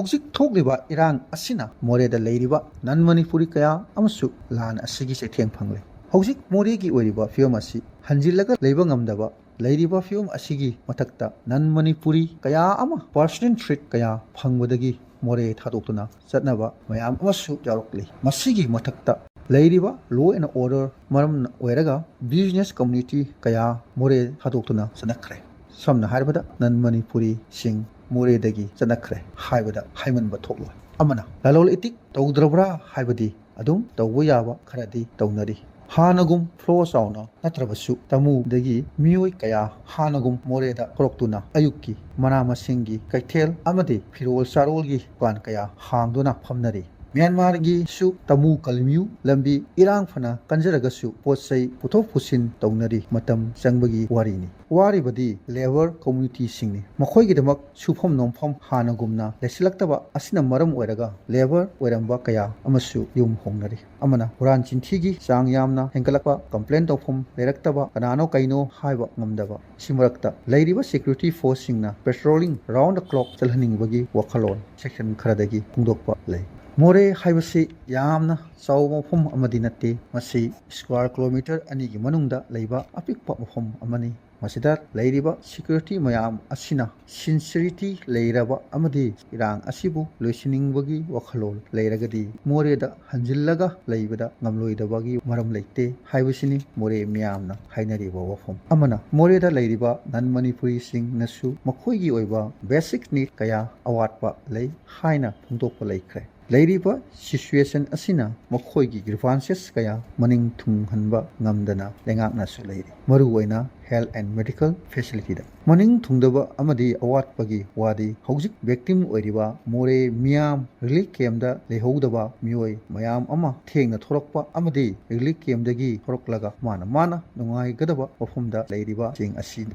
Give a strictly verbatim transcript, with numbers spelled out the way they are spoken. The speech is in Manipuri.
ꯍꯧꯖꯤꯛ ꯊꯣꯛꯂꯤꯕ ꯏꯔꯥꯡ ꯑꯁꯤꯅ ꯃꯣꯔꯦꯗ ꯂꯩꯔꯤꯕ ꯅꯟ ꯃꯅꯤꯄꯨꯔꯤ ꯀꯌꯥ ꯑꯃꯁꯨ ꯂꯥꯟ ꯑꯁꯤꯒꯤ ꯆꯩꯊꯦꯡ ꯐꯪꯂꯦ꯫ ꯍꯧꯖꯤꯛ ꯃꯣꯔꯦꯒꯤ ꯑꯣꯏꯔꯤꯕ ꯐꯤꯕꯝ ꯑꯁꯤ ꯍꯟꯖꯤꯜꯂꯒ ꯂꯩꯕ ꯉꯝꯗꯕ ꯂꯩꯔꯤꯕ ꯐꯤꯕꯝ ꯑꯁꯤꯒꯤ ꯃꯊꯛꯇ ꯅꯟ ꯃꯅꯤꯄꯨꯔꯤ ꯀꯌꯥ ꯑꯃ personal threat ꯀꯌꯥ ꯐꯪꯕꯗꯒꯤ ꯃꯣꯔꯦ ꯊꯥꯗꯣꯛꯇꯨꯅ ꯆꯠꯅꯕ ꯃꯌꯥꯝ ꯑꯃꯁꯨ ꯌꯥꯎꯔꯛꯂꯤ꯫ ꯃꯁꯤꯒꯤ ꯃꯊꯛꯇ ꯂꯩꯔꯤꯕ law and order ꯃꯔꯝꯅ ꯑꯣꯏꯔꯒ business community ꯀꯌꯥ ꯃꯣꯔꯦ ꯊꯥꯗꯣꯛꯇꯨꯅ ꯆꯠꯅꯈ꯭ꯔꯦ꯫ ꯁꯝꯅ ꯍꯥꯏꯔꯕꯗ ꯅꯟ ꯃꯅꯤꯄꯨꯔꯤꯁꯤꯡ ꯃꯣꯔꯦꯗꯒꯤ ꯆꯠꯅꯈ꯭ꯔꯦ ꯍꯥꯏꯕꯗ ꯍꯥꯏꯃꯟꯕ ꯊꯣꯛꯂꯣꯏ꯫ ꯑꯃꯅ ꯂꯂꯣꯜ ꯏꯇꯤꯛ ꯇꯧꯗ꯭ꯔꯕ꯭ꯔꯥ ꯍꯥꯏꯕꯗꯤ ꯑꯗꯨꯝ ꯇꯧꯕ ꯌꯥꯕ ꯈꯔꯗꯤ ꯇꯧꯅꯔꯤ꯫ ꯍꯥꯟꯅꯒꯨꯝ flow ꯆꯥꯎꯅ ꯅꯠꯇ꯭ꯔꯕꯁꯨ ꯇꯃꯨꯗꯒꯤ ꯃꯤꯑꯣꯏ ꯀꯌꯥ ꯍꯥꯟꯅꯒꯨꯝ ꯃꯣꯔꯦꯗ ꯊꯣꯔꯛꯇꯨꯅ ꯑꯌꯨꯛꯀꯤ ꯃꯅꯥ ꯃꯁꯤꯡꯒꯤ ꯀꯩꯊꯦꯜ ꯑꯃꯗꯤ ꯐꯤꯔꯣꯜ ꯆꯥꯔꯣꯜꯒꯤ ꯗꯨꯀꯥꯟ ꯀꯌꯥ ꯍꯥꯡꯗꯨꯅ ꯐꯝꯅꯔꯤ꯫ ꯃ꯭ꯌꯥꯟꯃꯥꯔꯒꯤꯁꯨ ꯇꯃꯨ ꯀꯂꯤꯃ꯭ꯌꯨ ꯂꯝꯕꯤ ꯏꯔꯥꯡ ꯐꯅ ꯀꯟꯖꯔꯒꯁꯨ ꯄꯣꯠ ꯆꯩ ꯄꯨꯊꯣꯛ ꯄꯨꯁꯤꯟ ꯇꯧꯅꯔꯤ꯫ ꯃꯇꯝ ꯆꯪꯕꯒꯤ ꯋꯥꯔꯤꯅꯤ꯫ ꯋꯥꯔꯤꯕꯗꯤ labour communityꯁꯤꯡꯅꯤ꯫ ꯃꯈꯣꯏꯒꯤꯗꯃꯛ ꯁꯨꯐꯝ ꯅꯣꯝꯐꯝ ꯍꯥꯟꯅꯒꯨꯝꯅ ꯂꯩꯁꯤꯜꯂꯛꯇꯕ ꯑꯁꯤꯅ ꯃꯔꯝ ꯑꯣꯏꯔꯒ labour ꯑꯣꯏꯔꯝꯕ ꯀꯌꯥ ꯑꯃꯁꯨ ꯌꯨꯝ ꯍꯣꯡꯅꯔꯤ꯫ ꯑꯃꯅ ꯍꯨꯔꯥꯟ ꯆꯤꯟꯊꯤꯒꯤ ꯆꯥꯡ ꯌꯥꯝꯅ ꯍꯦꯟꯒꯠꯂꯛꯄ, complain ꯇꯧꯐꯝ ꯂꯩꯔꯛꯇꯕ, ꯀꯅꯥꯅꯣ ꯀꯩꯅꯣ ꯍꯥꯏꯕ ꯉꯝꯗꯕ꯫ ꯁꯤ ꯃꯔꯛꯇ ꯂꯩꯔꯤꯕ security forceꯁꯤꯡꯅ patrolling round the clock ꯆꯠꯍꯟꯅꯤꯡꯕꯒꯤ ꯋꯥꯈꯜꯂꯣꯟ section ꯈꯔꯗꯒꯤ ꯐꯣꯡꯗꯣꯛꯄ ꯂꯩ꯫ ꯃꯣꯔꯦ ꯍꯥꯏꯕꯁꯤ ꯌꯥꯝꯅ ꯆꯥꯎꯕ ꯃꯐꯝ ꯑꯃꯗꯤ ꯅꯠꯇꯦ꯫ ꯃꯁꯤ square kilometre ꯑꯅꯤꯒꯤ ꯃꯅꯨꯡꯗ ꯂꯩꯕ ꯑꯄꯤꯛꯄ ꯃꯐꯝ ꯑꯃꯅꯤ꯫ ꯃꯁꯤꯗ ꯂꯩꯔꯤꯕ security ꯃꯌꯥꯝ ꯑꯁꯤꯅ sincerity ꯂꯩꯔꯕ ꯑꯃꯗꯤ ꯏꯔꯥꯡ ꯑꯁꯤꯕꯨ ꯂꯣꯏꯁꯤꯟꯅꯤꯡꯕꯒꯤ ꯋꯥꯈꯜꯂꯣꯟ ꯂꯩꯔꯒꯗꯤ ꯃꯣꯔꯦꯗ ꯍꯟꯖꯤꯜꯂꯒ ꯂꯩꯕꯗ ꯉꯝꯂꯣꯏꯗꯕꯒꯤ ꯃꯔꯝ ꯂꯩꯇꯦ ꯍꯥꯏꯕꯁꯤꯅꯤ ꯃꯣꯔꯦ ꯃꯤꯌꯥꯝꯅ ꯍꯥꯏꯅꯔꯤꯕ ꯋꯥꯐꯝ꯫ ꯑꯃꯅ ꯃꯣꯔꯦꯗ ꯂꯩꯔꯤꯕ ꯅꯟ ꯃꯅꯤꯄꯨꯔꯤꯁꯤꯡꯅꯁꯨ ꯃꯈꯣꯏꯒꯤ ꯑꯣꯏꯕ basic need ꯀꯌꯥ ꯑꯋꯥꯠꯄ ꯂꯩ ꯍꯥꯏꯅ ꯐꯣꯡꯗꯣꯛꯄ ꯂꯩꯈ꯭ꯔꯦ꯫ ꯂꯩꯔꯤꯕ situation ꯑꯁꯤꯅ ꯃꯈꯣꯏꯒꯤ grievances ꯀꯌꯥ ꯃꯅꯤꯡ ꯊꯨꯡꯍꯟꯕ ꯉꯝꯗꯅ ꯂꯩꯉꯥꯛꯅꯁꯨ ꯂꯩꯔꯤ꯫ ꯃꯔꯨꯑꯣꯏꯅ health and medical facilityꯗ ꯃꯅꯤꯡ ꯊꯨꯡꯗꯕ ꯑꯃꯗꯤ ꯑꯋꯥꯠꯄꯒꯤ ꯋꯥꯗꯤ ꯍꯧꯖꯤꯛ victim ꯑꯣꯏꯔꯤꯕ ꯃꯣꯔꯦ ꯃꯤꯌꯥꯝ relief campꯇ ꯂꯩꯍꯧꯗꯕ ꯃꯤꯑꯣꯏ ꯃꯌꯥꯝ ꯑꯃ ꯊꯦꯡꯅ ꯊꯣꯔꯛꯄ ꯑꯃꯗꯤ relief campꯇꯒꯤ ꯊꯣꯔꯛꯂꯒ ꯃꯥꯅ ꯃꯥꯅ ꯅꯨꯡꯉꯥꯏꯒꯗꯕ ꯃꯐꯝꯗ ꯂꯩꯔꯤꯕꯁꯤꯡ ꯑꯁꯤ